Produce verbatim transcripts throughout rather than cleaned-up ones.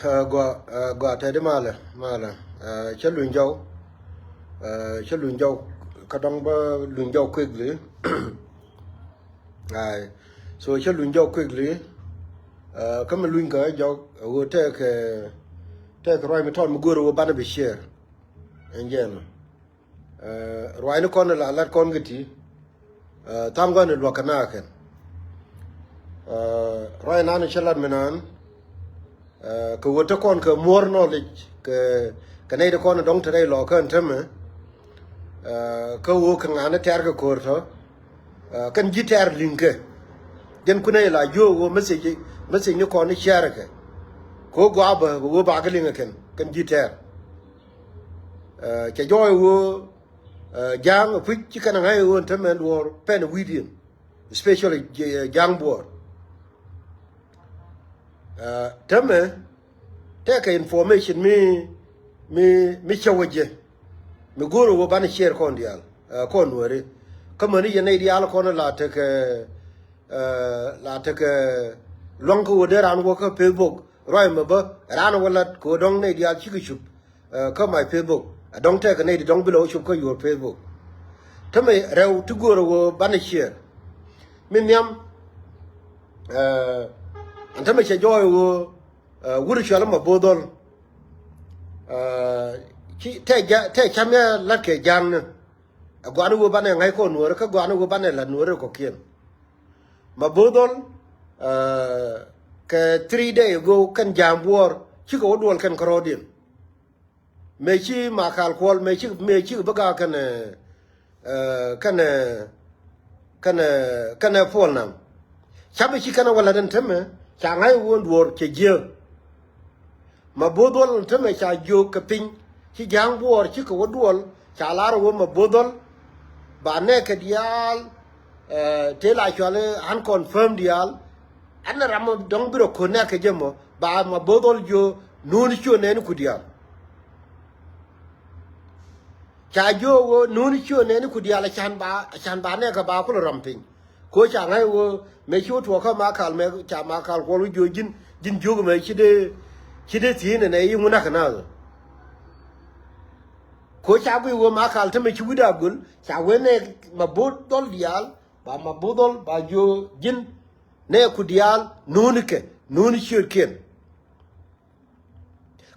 Ɛ, gua, ɛ, gua tɛt di malɛ, malɛ. Ɛ, cä luny jɔw. Ɛ, cä luny jɔw. Kä dɔŋ bä luny jɔw quickly. Ai. So cä luny jɔw quickly. Ɛ, kä mi luny kä jɔw, ɛ, ɣöö tɛkɛ, tɛkɛ ruac mi tɔt mi go̱o̱r ɣöö banɛ bi share. Ɛn jɛn. Ɛ, ruacni kɔn la lat kɔn kɛ ti. Ɛ, tham gɔn luak kɛ na kɛn. Ɛ, ruac nan cä lat mi nan. Ɛ, kɛ ɣöö te kɔn kɛ more knowledge kɛ, kɛ nɛy ti kɔn dɔŋ te rɛy lɔ kɛn temɛ. Ɛ, kä ɣöö kɛ ŋa̱n tɛɛr kɛ ko̱r tɔ. Ɛ, kɛn ji̱ tɛɛr liŋ kɛ. Jɛn kunɛ la jiök ɣöö message, message ni kɔn share kɛ. Kɛ ɣöö gɔaa bä, bä ɣöö ba kɛ liŋ kɛn, kɛn ji̱ tɛɛr. Ɛ, cɛ jɔɔy ɣöö, ɛ, ja̱a̱ŋ ɛ puc ci kɛn ɛ ŋa̱c ɣöö ɛn tämɛ ɛn duɔ̱ɔ̱r pɛn ɛ wi̱i̱diɛn, especially, ɛ, ja̱a̱ŋ buɔɔr. Ɛ, tämɛ tɛkɛ information mi, mi, mi cä wä jɛ mi go̱o̱r ɣöö banɛ share kɔn diaal, ɛ, kɔn nuääri. Kä mäni yɛn nɛy diaal kɔn la tekɛ, ɛ, la tekɛ luaŋ kä ɣöö dee raan wä kä Facebook ruac mɛ bä raan wä lat kɛ ɣöö dɔ̱ŋ nɛy diaal cikɛ cup. Ɛ, kä my Facebook. Ɛ dɔ̱ŋ tɛkɛ nɛy ti dɔ̱ŋ bi lɛ wä cop kä your Facebook. Tämɛ rɛw ti göörä ɣöö banɛ share. Min nhiam, ɛ, ɛn tämɛ cɛ jɔɔy ɣöö, ɛ, wut cual mɛ bo̱o̱th dhɔl. Ɛ, ci, tɛ ja, tɛ cam ya lat kɛ ja̱a̱ŋni. Ɛ gɔani ɣöö banɛ ŋa̱c kɔn nuɔ̱ɔ̱ri, kä gɔani ɣöö banɛ la̱t nuɔ̱ɔ̱ri kɔ̱kiɛn. Mɛ bo̱o̱th dhɔl, ɛ, kɛ three day ago kɛn ja̱a̱ŋ buɔɔr cikɛ wä duɔl kɛn kärɔɔdiɛn. Mëë ci Makal Kuɔl, mëë ci, mëë ci bä gak kɛnɛ, ɛ, kɛnɛ, kɛnɛ, kɛnɛ Puɔl Nam. Capɛ ci kɛnɛ wä la̱t ɛn tämɛ, ca ŋa̱c wä duɔ̱ɔ̱r cɛ jiääk. Mɛ bo̱o̱th dhɔl ɛn tämɛ ca jiök kɛ piny, ci ja̱a̱ŋ buɔɔr cikɛ wä duɔl, ca lar wä mɛ bo̱o̱th dhɔl, ba nɛɛkɛ diaal, ɛ, tëë la cuali unconfirmed diaal, ɛn ram dɔ̱ŋ bi rɔ ko̱n nɛɛkɛ jɛ mɔ, ba mɛ bo̱o̱th dhɔl jiök nuun ciö nɛɛni ku diaal. Ca jiök ɣöö nuun ciö nɛɛni ku diaal, a can ba, a can ba nɛɛkɛ ba kulɛ ram piny. Ko ca ŋa̱c ɣöö mëë ci wä tuɔɔkä Makal, mëë ca Makal Kuɔl wä jiök ji̱n, ji̱n jiök mɛ ci dee, ci dee thi̱i̱n ɛnɛ i̱ ŋun akä naath. Ko ca guic ɣöö Makal tämɛ ci wi̱cdɛ a göl, ca wee nɛɛk mɛ bo̱o̱th dhɔl diaal, ba mɛ bo̱o̱th dhɔl, ba jiök ji̱n nɛɛku diaal nuunikɛ, nuuni ciötkiɛn.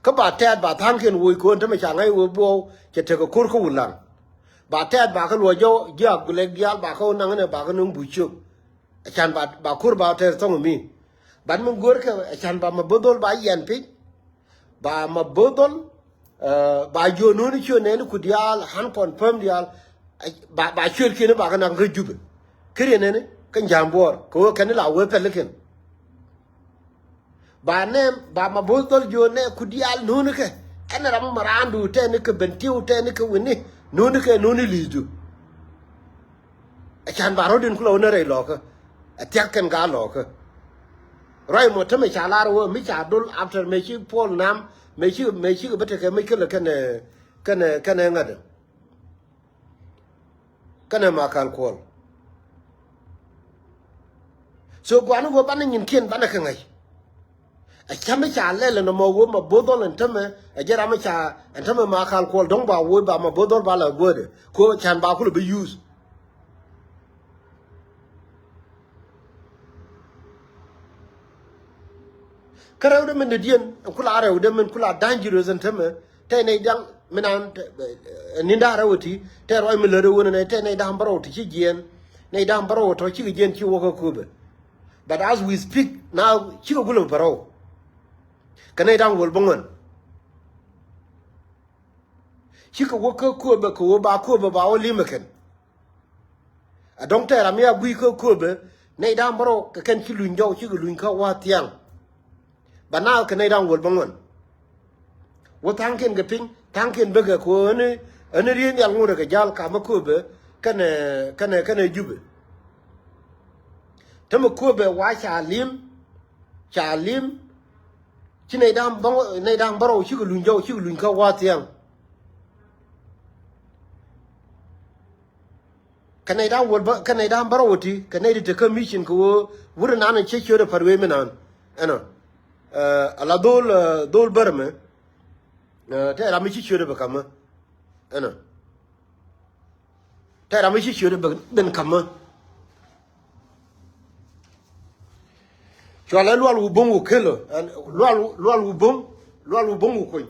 Kä ba tɛ̈t ba tha̱a̱ŋkiɛn woc ko̱n tämɛ ca ŋa̱c wee buɔw cɛ tekɛ ko̱r kä wulaŋ. Ba tɛ̈t ba kä luɔc jɔw ji̱ Agulɛk diaal ba kä wä naŋ inɛ ba kä nöŋ buc ciök. Acan ba, ba ko̱r ba tɛ̈t thɔŋ mi. Bat mi go̱o̱rkɛ acan ba mɛ bo̱o̱th dhɔl ba yiɛn piny. Ba mɛ bo̱o̱th dhɔl, ɛ, ba jiök nuuni ciö nɛɛni ku diaal, unconfirmed diaal. Ɛ, ba, ba ciötkiɛn ba kä naŋ kä Jubɛ. Kä riɛn nɛni kä ja̱a̱ŋ buɔɔr kɛ ɣöö kɛn ni la wee pɛlikiɛn. Ba nɛ, ba mɛ bo̱o̱th dhɔl jiök nɛɛku diaal nuunikɛ. Ɛn ram mɛ raandu tɛɛni kɛ Bentiu tɛɛni kɛ wi̱ni. Nuunikɛ nuuni li̱i̱thdu. Acan ba rɔ̱diɛn kulɛ wä ni rɛy lɔɔkä. Ɛ thia̱k kɛn ka lɔɔkä. Ruac mɔ tämɛ ca lar wä mi ca dol after mëë ci Puɔl Nam, mëë ci, mëë ci kɛ bä tekɛ mi kälɛ kɛnɛ, kɛnɛ, kɛnɛ ŋädä. Kɛnɛ Makal Kuɔl. So gua̱a̱ni wä banɛ nyinkiɛn banɛ kɛ ŋäc. Ɛ cäm mi ca lɛl ɛn ɛmɔ wä mɛ bo̱o̱th dhɔl ɛn tämɛ, ɛ jɛ ram mi ca ɛn tämɛ Makal Kuɔl dɔ̱ŋ ba woc ba mɛ bo̱o̱th dhɔl ba la guädɛ. Ko can ba kulɛ bi use. Kä rɛwdɛ min dädiɛn, kula rɛwdɛ min kula dangerous ɛn tämɛ, tɛ nɛy da̱ŋ min an, ɛ, ɛ, ninda rɛw ti, tɛ ruac mi lät ɛ wun ɛnɛ, tɛ nɛy da̱ŋ bärɔw ti ci jiɛn, nɛy da̱ŋ bärɔw tɔ cikɛ jiɛn ci wä kä Köpɛ. But as we speak now, cikɛ gulɛ bärɔw. Kɛ nɛy da̱ŋ wäl bäŋuan. Cikɛ wä kä Köpɛ kɛ wä ba Köpɛ ba wä limɛ kɛn. A dɔ̱ŋ tɛɛr ami a gui̱i̱ kä Köpɛ, nɛy da̱ŋ bärɔw kɛ kɛn ci luny jɔw cikɛ luny kä wä thiaŋ. Ba naath kɛ nɛy da̱ŋ wäl bäŋuan. Wä tha̱a̱ŋkiɛn kɛ piny, tha̱a̱ŋkiɛn bekɛ kɛ ɣöö ɛn, ɛn riey nhial ŋotdɛ kɛ ja̱l kamä Köpɛ kɛnɛ, kɛnɛ, kɛnɛ Jubɛ. Tämɛ Köpɛ wa ca lim, ca lim, ci nɛy da̱ŋ bärɔw, nɛy da̱ŋ bärɔw cikɛ luny jɔw, cikɛ luny kä wä thiaŋ. Kɛ nɛy da̱ŋ wäl bä, kɛ nɛy da̱ŋ bärɔw ti, kɛ nɛy ti te kä mission kɛ ɣöö wut inan in cä ciötdɛ pa̱t wee mi naan. Ɛnɔ. Ɛ, ala dhol, ɛ, dhol bär mɛ. Ɛ, tɛ ram mi ci ciöt bɛ kamä. Ɛnɔ. Tɛ ram mi ci ciöt bɛ ben kamä. Cualɛ lual wu bo̱ŋ wu kelä. Ɛn, lual, lual wu bo̱ŋ, lual wu bo̱ŋ wu kuny.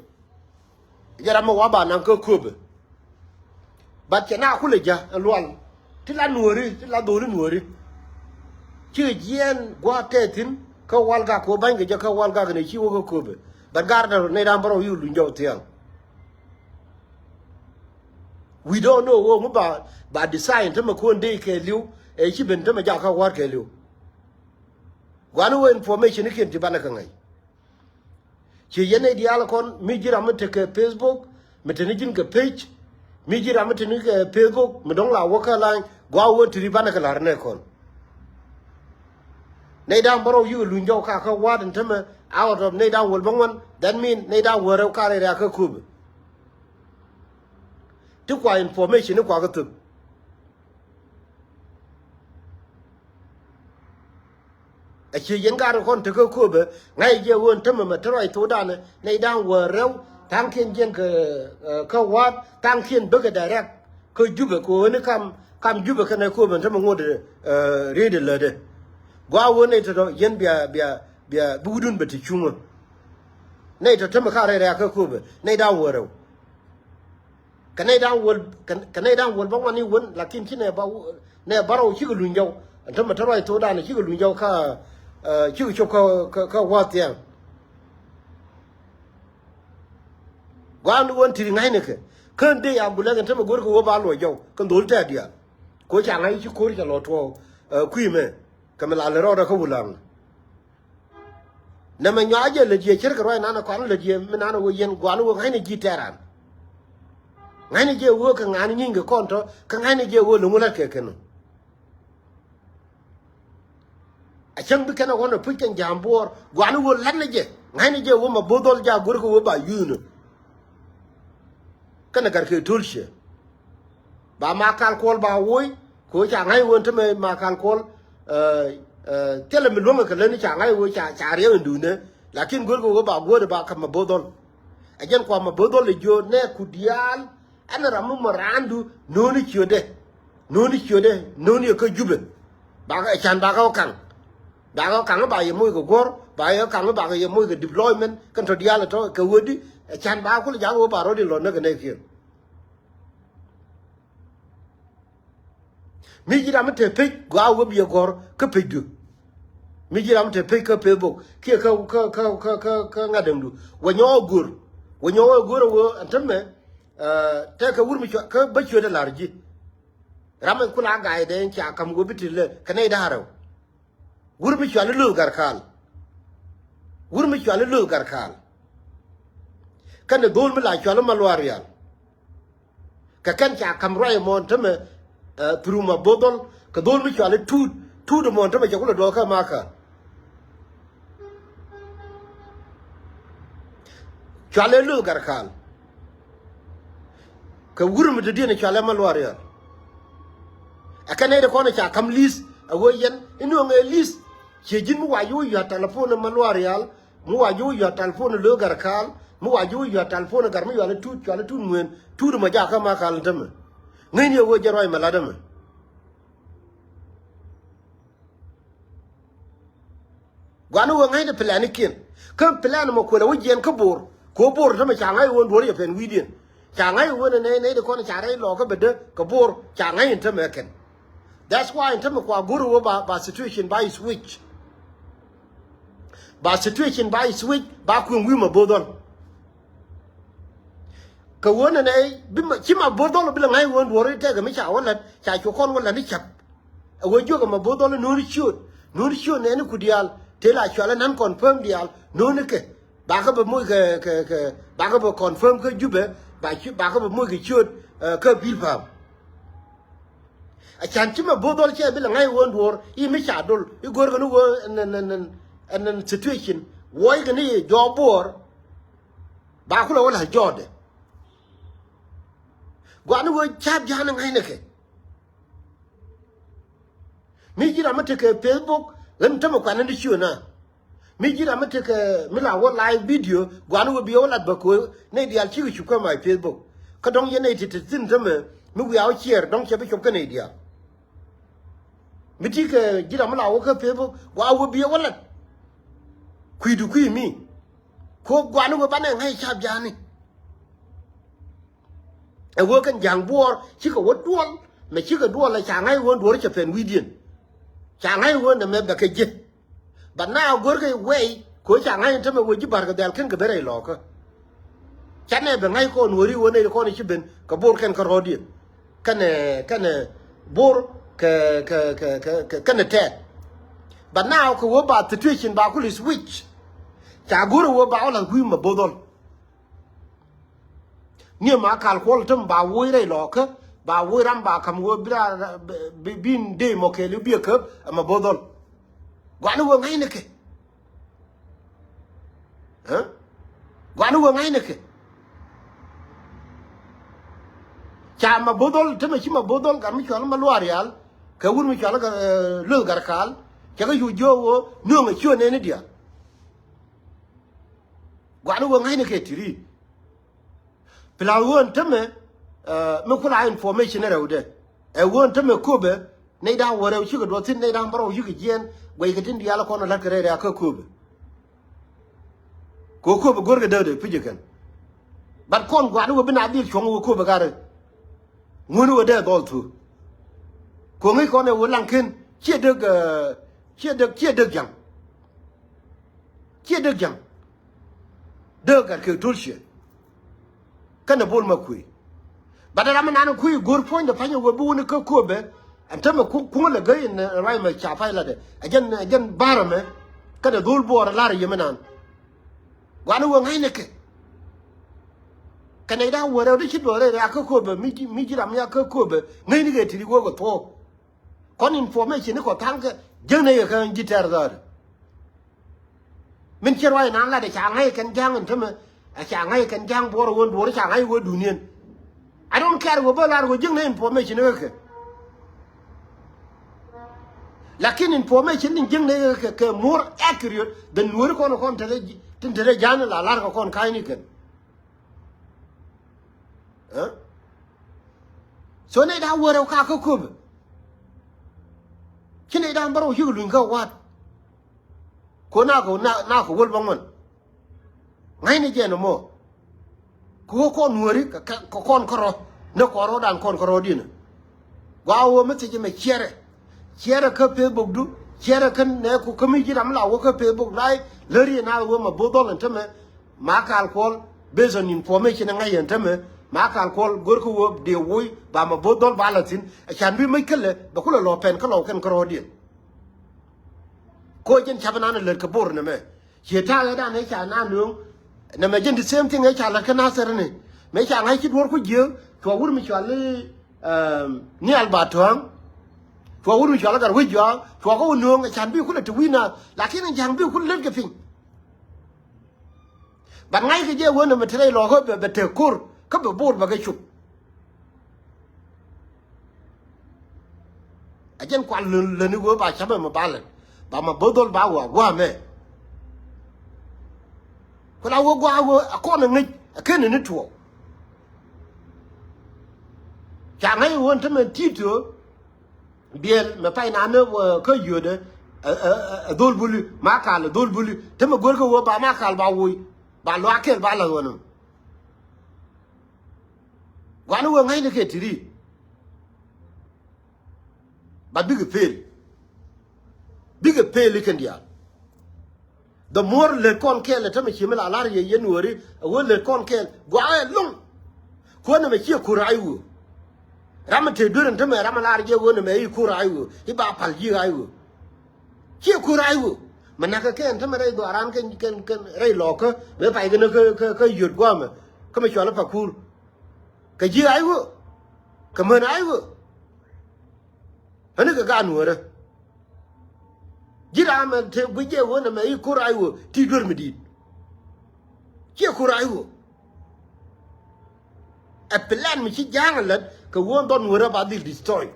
Jɛ ram mi wa ba naŋ kä köpɛ. But cɛ na kulɛ ja̱ ɛn lual. Ti la nuɔ̱ɔ̱ri, ti la dholi nuɔ̱ɔ̱ri. Cikɛ jiɛɛn gua̱a̱th tɛth thi̱n kä wal gak kɛ ɣöö ba̱ny kɛ jɛ kä wal gak ni ci wä kä köpɛ. But gar nɛy da̱ŋ bärɔw yik luny jɔw thiaŋ. We don't know ɣöö ŋu ba, ba design tämɛ kuɔn dee kɛɛliw, ɛ ci ben tämɛ jak kä wa̱a̱t kɛɛliw. Gua̱n wä information ikiɛn ti banɛ kɛ ŋäc. Ci yɛn nɛy diaal kɔn mi ji̱ ram mi tekɛ Facebook, mi te ni ji̱n kɛ page, mi ji̱ ram mi te ni kɛ Facebook, mi dɔ̱ŋ la wä kä lany, gua̱a̱ wä ti ri banɛ kɛ la̱r nɛ kɔn. Nɛy da̱ŋ bärɔw yikɛ luny jɔw ka kä wa̱a̱t in tämɛ, out of nɛy da̱ŋ wäl bäŋuan, that mean nɛy da̱ŋ wäl rɛw ka rɛy rɛ̈ɛ̈ kä köpɛ. Ti kua information ni kua kä thöp. A cie yɛn gaat kɔn tekä köpɛ, ŋa̱c jɛ ɣöö tämɛ mɛ te ruac thokdan nɛy da̱ŋ wäl rɛw, tha̱a̱ŋkiɛn jiɛn kɛ, ɛ, kä wa̱a̱t, tha̱a̱ŋkiɛn bäkɛ direct kä Jubɛ kɛ ɣöö ni kam, kam Jubɛ kɛnɛ köpɛ tämɛ ŋot, ɛ, riet ɛ lätdɛ. Gua̱a̱ ɣöö nɛy tɔ̱tɔ̱ yɛn bia, bia, bia bi wutdun bɛ ti cuŋä. Nɛy tɔ̱ tämɛ ka rɛy rɛ̈ɛ̈ kä köpɛ, nɛy da̱ŋ wäl rɛw. Kɛ nɛy da̱ŋ wäl, kɛ, kɛ nɛy da̱ŋ wäl bäŋuan i̱ wän, lakin ci nɛ ba, nɛ bärɔw cikɛ luny jɔw. Ɛn tämɛ te ruac thokdan cikɛ luny jɔw kä, ɛ, cikɛ cop kä, kä, kä wa̱a̱ thiaŋ. Gua̱a̱n wän ti ri ŋa̱cnikɛ kän dee a gulɛ kɛn tämɛ go̱rkɛ wä ba luɔc jɔw kɛn dholi tɛ̈t diaal. Ko̱ ca ŋa̱c ci ko̱r ca lɔ tuɔɔk, ɛ, kui̱ mɛ kɛ mi la lɛ rɔɔdɛ kä wulaŋ. Nɛmɛ nyɔac jɛ lät yɛ ce̱tkɛ ruac nanɛ kɔn lät yɛ mi nanɛ wä yɛn gua̱n wä ŋa̱cnɛ ji̱ tɛ̈ran. Ŋa̱cnɛ jɛ wä kɛ ŋa̱n nyi̱ny kɛ kɔn tɔ̱ kä ŋa̱cnɛ jɛ wä lo̱ŋ wä la̱t kɛ kɛn ɔ. A cäŋ bi kɛn a ɣɔn a puc kɛn ja̱a̱m buɔɔr gua̱n wä la̱t nɛ jɛ ŋa̱cnɛ jɛ wä ma bo̱o̱th dhɔl ja̱a̱ go̱rkɛ wä ba yuuth nɔ. Kɛnɛ gat kɛ to̱l ciɛ. Ba Makal Kuɔl ba woc kɛ ɣöö ca ŋa̱c ɣöö tämɛ Makal Kuɔl, ɛ, ɛ, thilɛ mi luäŋɛ kɛ lätni ca ŋa̱c ɣöö ca, ca riɛk in duundɛ. Lakin go̱rkɛ ɣöö ba guäärɛ ba kɛ ma bo̱o̱th dhɔl. Ɛ jɛn kua ma bo̱o̱th dhɔl ɛ jiöör nɛ ku diaal ɛn ram mi mɔ raandu no̱o̱ni ciötdɛ. No̱o̱ni ciötdɛ, no̱o̱ni ɛ kä Jubɛ. Ba kɛ can ba kɛ wä kaŋ. Ba kɛ wä kaŋ ba yɛ moc kɛ guɔ̱r, ba kɛ wä kaŋ ba kɛ yɛ moc kɛ deployment, kɛn tɔ diaal tɔ kɛ wädi, can ba kulɛ jakä wä ba rɔ̱di lɔ̱n näk kɛ nɛɛkiɛn. Mi ji̱ ram mi te pec gɔaa wä bi yɛ gɔ̱r kä pecdu. Mi ji̱ ram mi te pec kä Facebook kiɛ kä, kä, kä, kä, kä, kä ŋa̱t däŋdu. Wä nyɔk ɛ go̱r. Wä nyɔk ɛ go̱r ɛ wä ɛn tämɛ, ɛ, tɛkɛ wur mi cua, kä bä cuet ɛ la̱r ji̱. Ram ɛn kun a ga̱a̱c dee ɛn ca ka̱m wä bi ti lɛ kɛ nɛy da̱a̱r rɛw. Wur mi cuali Luth Garkal. Wur mi cuali Luth Garkal. Kɛnɛ dhol mi la cuali Malual Rial. Kɛ kɛn ca ka̱m ruac ɛmɔ ɛn tämɛ, ɛ, through ma bo̱o̱th dhɔl. Kɛ dhol mi cuali Tuut. Tuut ɛmɔ ɛn tämɛ cɛ kulɛ duɔ̱ɔ̱k kä Makal. Cualɛ Luth Garkal. Kɛ wur mi dɔ̱diɛn cualɛ Malual Rial. Ɛ kɛn nɛy ti kɔn ca ka̱m list ɛ ɣöö yɛn i̱ nööŋ ɛ list. Ciɛ ji̱n mi wa ji̱ wä yua̱t telephone Malual Rial, mi wa ji̱ wä yua̱t telephone Luth Garkal, mi wa ji̱ wä yua̱t telephone Gar mi yualɛ Tuut, cualɛ Tuut Ŋueen, Tuut mɔ jakä Makal tämɛ. Ŋäcni ɛ ɣöö jɛ ruac mɛ lat ɛmɛ. Gua̱n wä ŋäcni planikiɛn. Kä plan mɔ kuël a wä jiɛn kä Bor. Kɛ wä Bor tämɛ ca ŋa̱c wä duɔ̱r yɛ pɛn wi̱i̱diɛn. Ca ŋa̱c wä nɛ nɛy, nɛy ti kɔn ca rɛy lɔɔkä bɛ dee kɛ Bor ca ŋa̱c in tämɛ kɛn. That's why in tämɛ kua go̱r wä ba, ba situation ba switch. Ba situation ba switch ba kueŋ wi̱i̱ ma bo̱o̱th dhɔl. Kɛ wä nɛ nɛy bi ma, ci ma bo̱o̱th dhɔl bi lɛ ŋa̱c wä duɔ̱r i̱ tɛkɛ mi ca wä la̱t, ca cu kɔn wä la̱t i̱ ca̱p. Ɛ wee jiök ɛmɛ bo̱o̱th dhɔl no̱o̱ni ciööt. No̱o̱ni ciööt nɛɛni ku diaal tëë la cualɛ non confirm diaal. No̱o̱ni kɛ bakä bɛ moc kɛ, kɛ, kɛ, bakä bɛ confirm kä Jubɛ. Ba, bakä bɛ moc kɛ ciööt, ɛ, kä Bilpam. A can ci mɛ bo̱o̱th dhɔl cɛ bi lɛ ŋa̱c ɣöö duɔ̱ɔ̱r i̱ mi ca dol i̱ go̱o̱rkɛ ni ɣöö ɛn, ɛn, ɛn, ɛn, ɛn situation wuɔckɛ ni jɔɔk Bor. Ba kulɛ wä la̱t jɔɔtdɛ. Gua̱n ni ɣöö ca̱p ja̱a̱n ŋa̱cnɛ kɛ. Mi ji̱ ram mi tekɛ Facebook ɣän tämɛ kuan ni ciööna. Mi ji̱n ram mi tekɛ mi la wä live video, gua̱n wä bi wä lat bä ko̱ nɛy diaal cikɛ cup kä my Facebook. Kä dɔ̱ŋ yɛn nɛy ti te thi̱n tämɛ mi wiaa wä share, dɔ̱ŋ cɛ bi cop kä nɛy diaal. Mi ti kɛ ji̱n ram mi la wä kä Facebook, gua̱n wä bi wä lat. Kui̱du kui̱ mi. Ko̱ gua̱n wä banɛ ŋäc cap ja̱a̱ni. Ɛ ɣöö kɛn ja̱a̱ŋ buɔɔr cikɛ wä duɔl, mɛ cikɛ duɔl ɛ ca ŋa̱c ɣöö duɔ̱ɔ̱r cɛ pɛn wi̱i̱diɛn. Ca ŋa̱c ɣöö nɛmɛ bɛ kɛ ji̱. But now go̱rkɛ way, ko̱ ca ŋa̱c ni tämɛ ɣöö ji̱ ba̱r kɛ dhɛl kɛn kɛ ben rɛy lɔ̱ɔ̱kä. Canɛ bɛ ŋa̱c kɔn ɣöö ri ɣöö nɛy kɔn ci ben kɛ bo̱r kɛn kä rɔ̱ɔ̱diɛn. Kɛnɛ, kɛnɛ bo̱r kɛ, kɛ, kɛ, kɛ, kɛ, kɛnɛ tɛɛt. But now kɛ ɣöö ba situation ba kul switch. Ca go̱r ɛ ɣöö ba wä la̱th kui̱ mɛ bo̱dhɔl. Ni ma kal kuɔl tem ba woc rɛy lɔɔkä, ba woc ram ba kam wee bi ra, bi, bi, bin dee mɔ kɛɛli biɛ käp, ɛmɛ bo̱dhɔl. Gua̱ni wee ŋäcnikɛ. Ɛ? Gua̱ni wee ŋäcnikɛ. Ca ma bo̱dhɔl, temɛ ci ma bo̱dhɔl, gat mi cual ma luaar rial, kɛ wut mi cual, ɛ, lueth gat kaal, cɛ kɛ cu jiök wee, nuɔ̱ŋɛ ciö nɛni diaal. Gua̱ni wee ŋäcnikɛ tiri. Pla ɣöö ɛn tämɛ, ɛ, mi kula information rɛwdɛ. Ɛ ɣöö ɛn tämɛ köpɛ, nɛy da̱ŋ wä rɛw cikɛ duɔth thi̱n, nɛy da̱ŋ bärɔw cikɛ jiɛɛn, guɛckɛ tin diaal kɔn la̱tkɛ rɛy rɛ̈ɛ̈kä köpɛ. Kɛ ɣöö köpɛ go̱rkɛ dääkdɛ pi̱c ɛ kɛn. But kɔn gua̱a̱r wä bi na dhil cuɔ̱ŋ wä köpɛ garɛ. Ŋuäni wä dee dhɔl thuuk. Kɛ ɣöö ŋäc kɔn ɛ wä laŋ ken, ciɛ dek, ɛ, ciɛ dek, ciɛ dek ja̱ŋ. Ciɛ dek ja̱ŋ. Dee gat kek to̱l ciɛ. Kɛnɛ bol ma kui̱. Bat ram mi nan kui̱ go̱r puɔ̱nydɛ pa̱nyɛ wee bi wuni kä köpɛ. Ɛn tämɛ kuŋ, kuŋ lɛ gäy in, ɛ, ruac mɛ ca pay latdɛ. Ɛ jɛn, ɛ jɛn ba̱rä mɛ. Kɛnɛ dhol buɔɔr ɛ la̱r yɛ mi nan. Gua̱n wee ŋäcnikɛ. Kɛnɛ i̱ da̱ŋ wee rɛw di ci duɔth rɛy rɛ̈ɛ̈kä köpɛ. Mi ji̱, mi ji̱ ram ya kä köpɛ. Ŋäcnikɛ ti̱ti̱ wee kɛ thuɔ̱ɔ̱k. Kɔn information ni kɔ tha̱a̱ŋkɛ. Jiäknɛ yɛ kä ji̱ tɛr dha̱a̱r. Min ciɛ ruac nan lat ɛ ca ŋa̱c kɛn ja̱a̱ŋ ɛn tämɛ, ɛ ca ŋa̱c kɛn ja̱a̱ŋ buɔr ɣöö duɔ̱ɔ̱r ca ŋa̱c ɣöö duniɛn. I don't care ɣöö bä lar ɣöö jiäknɛ information ɛ kɛ. Lakin information ni jiäknɛ ɛ kɛ, kɛ more accurate than nuɔ̱ɔ̱ri kɔn kɔn te rɛ, tin te rɛ ja̱a̱n la lar kɛ kɔn ka̱cni kɛn. Ɛ? So nɛy da̱ŋ wä rɛw ka kä köpɛ. Ci nɛy da̱ŋ bärɔw cikɛ luny kä wa̱a̱t. Ko na kɛ, na, na kɛ wäl bä ŋuan. Ŋa̱cni jɛ ni mɔ. Kɛ ɣöö kɔn nuääri kɛ, kɛ, kɛ kɔn kärɔ̱. Ni kɔn rɔ̱dan kɔn kärɔ̱diɛn. Gɔaa ɣöö mi thiec ɛmɛ ciɛrɛ. Ciɛrɛ kä Facebook du. Ciɛrɛ kä nɛ ku kä mi ji̱ ram la wä kä Facebook live. Läri na ɣöö ma bo̱o̱th dhɔl ɛn tämɛ. Ma kal kuɔl. Based on information ŋa̱c ɛn tämɛ. Ma kal kuɔl go̱rkä ɣöö dee woc ba ma bo̱o̱th dhɔl ba la thi̱n. Ɛ can bi mäc kälɛ bɛ kulɛ lɔ pɛn kä lɔw kɛn kärɔ̱diɛn. Ko jɛn cap nan lät kɛ bor nɛmɛ. Ciɛ ta̱a̱ ɣä dan ëë ca nan nööŋ. Nɛmɛ jɛn the same thing ëë ca lät kä Nathɛr ni. Mëë ca ŋa̱c ci duɔ̱ɔ̱r ku jiääk, cua wur mi cɔal i̱, ɛm, Nhial Ba Tɔ̱a̱ŋ. Cua wur mi cɔal i̱ Gat Wec Jɔaak. Cua kä wä nööŋ ɛ can bi kulɛ te wi̱i̱ naath. Lakin ɛ ja̱ŋ bi kulɛ lät kɛ piny. Bat ŋa̱ckɛ jɛ wen ɛmɛ te rɛy lɔ̱kä bɛ, bɛ te ko̱r. Kä bɛ bor bɛ kɛ cop. A jɛn kual lön, lätni ɣöö ba ca̱pɛ mɛ ba lät. Ba mɛ bo̱th dhɔl ba wä gua̱a̱mɛ. Ku la wä gua̱a̱ ɣöö a kɔn a ŋäc a ken ni tuɔɔk. Ca ŋäc ɣöö tämɛ ti̱i̱t ɣöö biɛl mɛ pay na ni wä kä yio̱dɛ, ɛ, ɛ, ɛ, ɛ dhol buli, ma kal ɛ dhol buli. Tämɛ go̱rkä ɣöö ba ma kal ba woc. Ba luaak kɛl ba la̱th ɣöö nɔm. Gua̱n wee ŋäcni kɛ ti̱ti̱. Ba bikɛ pel. Bikɛ pel i̱ kɛn diaal. The more lät kɔn kɛɛl ɛ tämɛ ci mi la lar yɛ yɛn wääri ɛ ɣöö lät kɔn kɛɛl gua̱a̱ ɛlɔ̱ŋ. Kuäär nɛmɛ ciɛ ko̱r rac ɣöö. Ram mi te duer ɛn tämɛ ram mi lar jɛ ɣöö nɛmɛ i̱ ko̱r rac ɣöö i̱ ba pal ji̱ rac ɣöö. Ciɛ ko̱r rac ɣöö. Mi na̱kɛ kɛn tämɛ rɛy dhuaaran kɛn, kɛn, kɛn rɛy lɔɔkä mëë pay kɛn kä, kä, kä yöt gua̱a̱mɛ. Kä mi cɔal i̱ Pakur. Kɛ ji̱ rac ɣöö. Kɛ män rac ɣöö. Ɣän kɛ gaat nuäärä. Ji̱ ram ɛn te guic jɛ ɣöö nɛmɛ i̱ ko̱r rac ɣöö ti duer mi di̱i̱t. Ciɛ ko̱r rac ɣöö. Ɛ plan mi ci ja̱a̱ŋ ɛ lät kɛ ɣöö dhɔn nuäärä ba dhil destroy.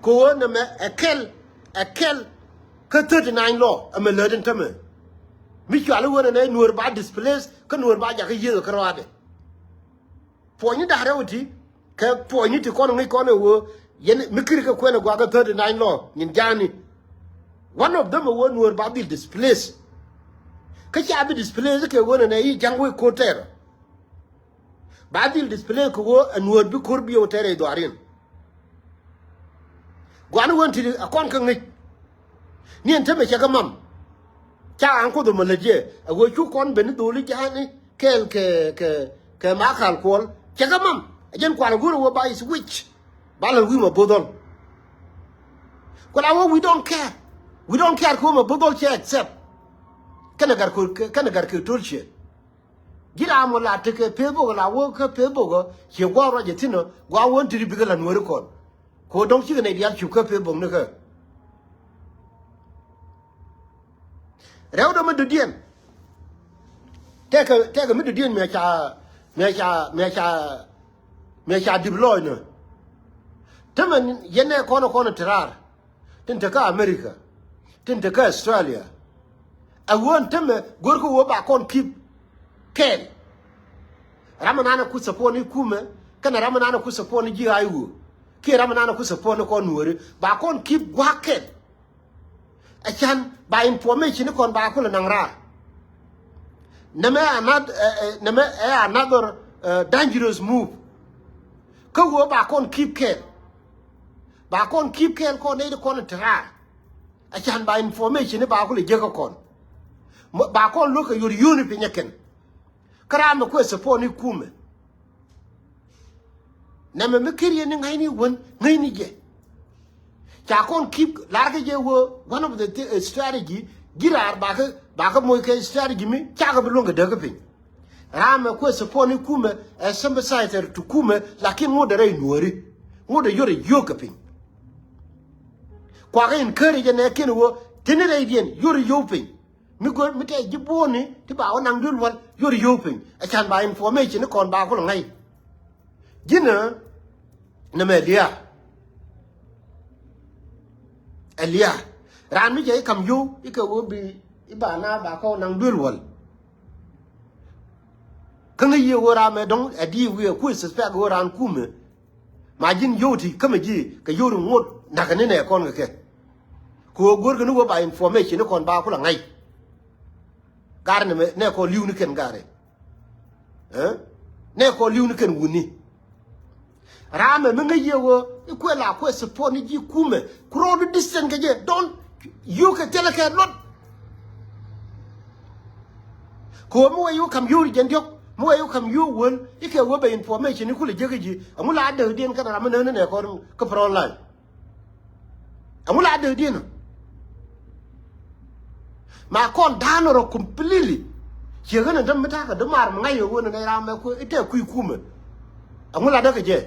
Kɛ ɣöö nɛmɛ ɛ kɛl, ɛ kɛl kä thirty nine law ɛmɛ lät in tämɛ. Mi cuali wen ɛn ɛ Nuɔr ba displace, kä Nuɔr ba jakä yiëë kä rɔadɛ. Puɔ̱nyni da̱rɛ wä ti kɛ puɔ̱nyni ti kɔn ŋi̱c kɔn ɛ ɣöö yɛn mi kiri kɛ kuɛn ɛ guakä thirty nine lɔ nyin ja̱a̱ni. One of them ɛ ɣöö Nuɔr ba dhil displace. Kä ca bi displace kɛ ɣöö nɛnɛ i̱ ja̱ŋ wec ko̱r tɛɛr. Ba dhil displace kɛ ɣöö ɛ Nuɔr bi ko̱r bi ɛ wä tɛɛr ɛ dhua̱riɛn. Gua̱n wen ti a kɔn kä ŋi̱c. Ni ɛn temɛ cɛ kä mam. Ca an Kuoth ɛmɔ lät yɛ a ɣöö cu kɔn ben ni dholi ja̱a̱ni kɛɛl kɛ kɛ kɛ Makal Kuɔl cɛ kä mam. A jɛn kual a go̱r a ɣöö ba is which ba lät wi̱i̱ ma bo̱dhɔl. Kual a ɣöö we don't care. We don't care kɛ ɣöö ma bo̱dhɔl cɛ accept. Kɛnɛ gar kɛ kɛnɛ gar kɛ to̱l ciɛ. Ji̱ ram mɔ la tekɛ Facebook la wä kä Facebook ɔ ciɛ gua̱a̱r ruac ɛ thi̱n ɔ gua̱a̱r wä ni ti ri bikɛ la Nuɔri kɔn. Kɛ ɣöö dɔ̱ŋ cikɛ nɛy diaal cup kä Facebook ni kä. Rɛw dɔ mi dɔ̱diɛn. Tɛkɛ tɛkɛ mi dɔ̱diɛn mi a ca mi a ca mi a ca mi a ca dip lɔɔc ni. Tämɛ yɛn nɛ kɔn kɔn ti raar. Tin te kä America, tin te kä Australia. A ɣöö ɛn tämɛ go̱rkä ɣöö ba kɔn keep kɛɛl. Ram ɛnan ɛ ku support ni kumɛ kɛnɛ ram ɛnan ɛ ku support ni ji̱ ɣa̱c ɣöö kiɛ ram ɛnan ɛ ku support ni kɔn Nuɔri ba kɔn keep gua̱a̱k kɛɛl. Ɛ can ba information ni kɔn ba kulɛ naŋ raar. Nɛmɛ another, nɛmɛ ɛ another dangerous move. Kä ɣöö ba kɔn keep kɛɛl. Ba kɔn keep kɛɛl kɔn nɛy ti kɔn ti raar. A can ba information ni ba kulɛ jek kä kɔn. Ba kɔn luäk kɛ yot yio̱o̱ni piny ɛ kɛn. Kä ram mi kuɛ support ni kumɛ. Nɛmɛ mi kir yɛn ni ŋäcni wän ŋäcni jɛ. Ca kɔn keep larkä jɛ wä one of the strategy ji̱ raar bakä bakä moc kɛ strategy mi cakɛ bi luäŋ kɛ däk kä piny. Ram ɛ kuɛ support ni kumɛ ɛ sympathizer to kumɛ lakin ŋot ɛ rɛy Nuɔri. Ŋot ɛ yot ɛ yio̱o̱k kɛ piny. Kuakä encourage ɛ nɛ kiɛn wä tini rɛydiɛn yot ɛ yio̱o̱k piny. Mi go̱r mi tɛɛ ji̱ buɔ̱ɔ̱ni ti ba wä naŋ duel wäl yot ɛ yio̱o̱k piny. Ɛ can ba information ni kɔn ba kulɛ ŋa̱c. Ji̱n ɛ nɛmɛ ɛ lia̱a̱. Ɛ lia̱a̱. Raan mi cɛ i̱ ka̱m yio̱w i̱ kɛ wä bi i̱ ba na ba kɔn naŋ duel wäl. Kä ŋäc yiëë ɣöö ram ɛ dɔ̱ŋ ɛ di̱i̱ wi̱i̱ ɛ kui̱ suspect ɣöö raan kumɛ. Ma ji̱n yio̱w ti kämɛ ji̱ kɛ yio̱w ri ŋot nakä ni nɛ kɔn kɛ kɛ. Kɛ ɣöö go̱rkɛ ni ɣöö ba information ni kɔn ba kulɛ ŋa̱c. Gar nɛmɛ nɛ kɔn li̱w ni kɛn garɛ. Nɛ kɔn li̱w ni kɛn wuni. Ramɛ mi ŋäc yɛ ɣöö i̱ kuɛ la kuɛ support ni ji̱ kumɛ. Ku rɔɔdu distance kɛ jɛ dɔn. Yio̱w kɛ thilɛ kɛ luɔt. Kɛ ɣöö mi wee yio̱w ka̱m yio̱w ri jɛn diɔ̱k mi wee yio̱w ka̱m yio̱w wäl i̱ kɛ ɣöö bɛ information i̱ kulɛ jek i̱ ji̱ ɛŋu la däkdiɛn kɛn ram mi nääni nɛ kɔn kä front line. Ɛŋu la dee di̱n ɔ ma kɔn da̱a̱n rɔ completely. Ciek ɣän ɛn täm mi ta̱a̱ kɛ dämaar mi ŋa̱c ɣöö ɣän ɛn ɛ ram mɛ kuɛ i̱ tɛk kui̱ kumɛ. Ɛŋu la dee kɛ jɛ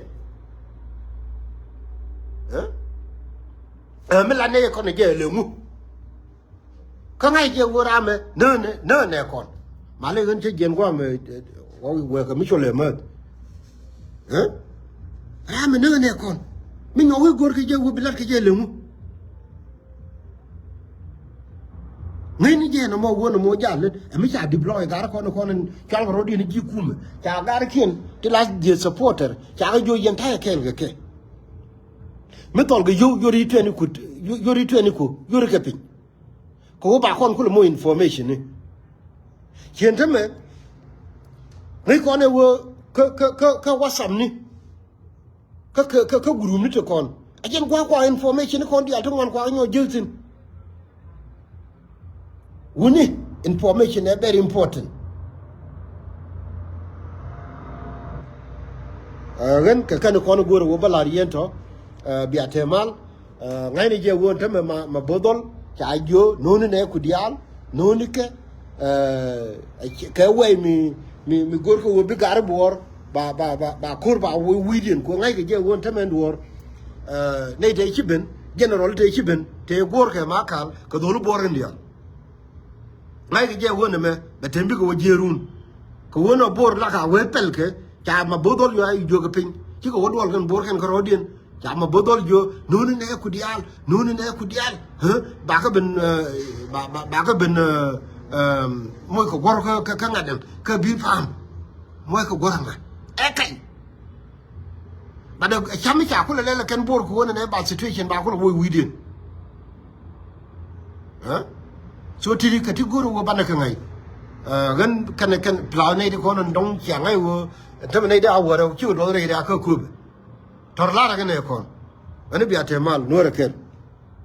ɛ mi la nɛy kɔn ɛ jɛ ɛ leŋu. Kä ŋa̱c jɛ ɣöö ram ɛ nään ɛ nään ɛ kɔn. Malɛ ɣän cä jiɛn guam ɛ wekɛ mi col ɛ mäth. Ram ɛ nään ɛ kɔn mi nyɔk i̱ go̱r kɛ jɛ ɣöö bi lat kɛ jɛ leŋu. Ŋäcni jɛ nɔmɔ wä nɔmɔ jal ɛ mi ca deploy gar kɔn kɔn cual kɛ rɔ̱diɛn ji̱ kumɛ ca gar kiɛn ti la jiɛ supporter ca kɛ jiɔ yɛn ta̱yɛ kɛɛl kɛ kɛ. Mi thɔl kɛ yio̱w yori tuɛni ku yori tuɛni ku yori kɛ piny. Kɛ wä ba kɔn kulɛ mo information ni. Cien tämɛ ŋäc kɔn ɛ wä kä kä kä kä WhatsApp ni. Kä kä kä kä group ni te kɔn a jɛn gua̱a̱k kua information ni kɔn diaal ti ŋuan kua nyɔ jek thin. Wuni information ɛ very important. Ɣän kɛ kɛn kɔn go̱o̱r ɛ wä bä la̱r yɛn tɔ bia te mal. Ŋa̱cni jɛ ɣöö tämɛ ma ma bo̱dhɔl ca jiö no̱o̱ni nɛ ku diaal no̱o̱ni kɛ. Kɛ wɛy mi mi mi go̱o̱r kɛ ɣöö bi gar buɔɔr ba ba ba ba ko̱r ba wi̱i̱diɛn ku ŋa̱ckɛ jɛ ɣöö tämɛ duɔɔr. Nɛy te ci ben general te ci ben te go̱o̱r kɛ ma ka̱l kɛ dho̱l buɔɔr in diaal. Ŋa̱ckɛ jɛ ɣöö nɛmɛ bɛ tem bikɛ wä jiëërun. Kɛ ɣöö nɔ bo̱o̱r lak a wee pɛlkɛ ca ma bo̱o̱r dhɔl yɔa i̱ juäkä piny cikɛ wä duɔl kɛn bo̱o̱r kɛn kärɔɔdiɛn. Ca ma bo̱o̱r dhɔl jiö no̱o̱ni nɛ ku diaal no̱o̱ni nɛ ku diaal. Bakä ben bakä ben Moc kɛ guɔ̱r kä ŋa̱t ɛn kä bi pa̱a̱m. Moc kɛ guɔ̱r ɛmɛ ɛ kɛn. But cam mi ca kulɛ lɛl ɛ kɛn Bor kɛ ɣöö nɛ ba situation ba kulɛ woc wi̱i̱diɛn. So ti kɛ ti go̱o̱r ɣöö banɛ kɛ ŋa̱c. Ɣän kɛn kɛn pla nɛy ti kɔn ɛn dɔ̱ŋ cia ŋa̱c ɣöö ɛn tämɛ nɛy ti a wäärä ci kɛ duɔth rɛy ria kä köpɛ. Tɔr lar ɛ kɛn ɛ kɔn ɛn bia te mal nuɔ̱ɔ̱rɛ kɛn.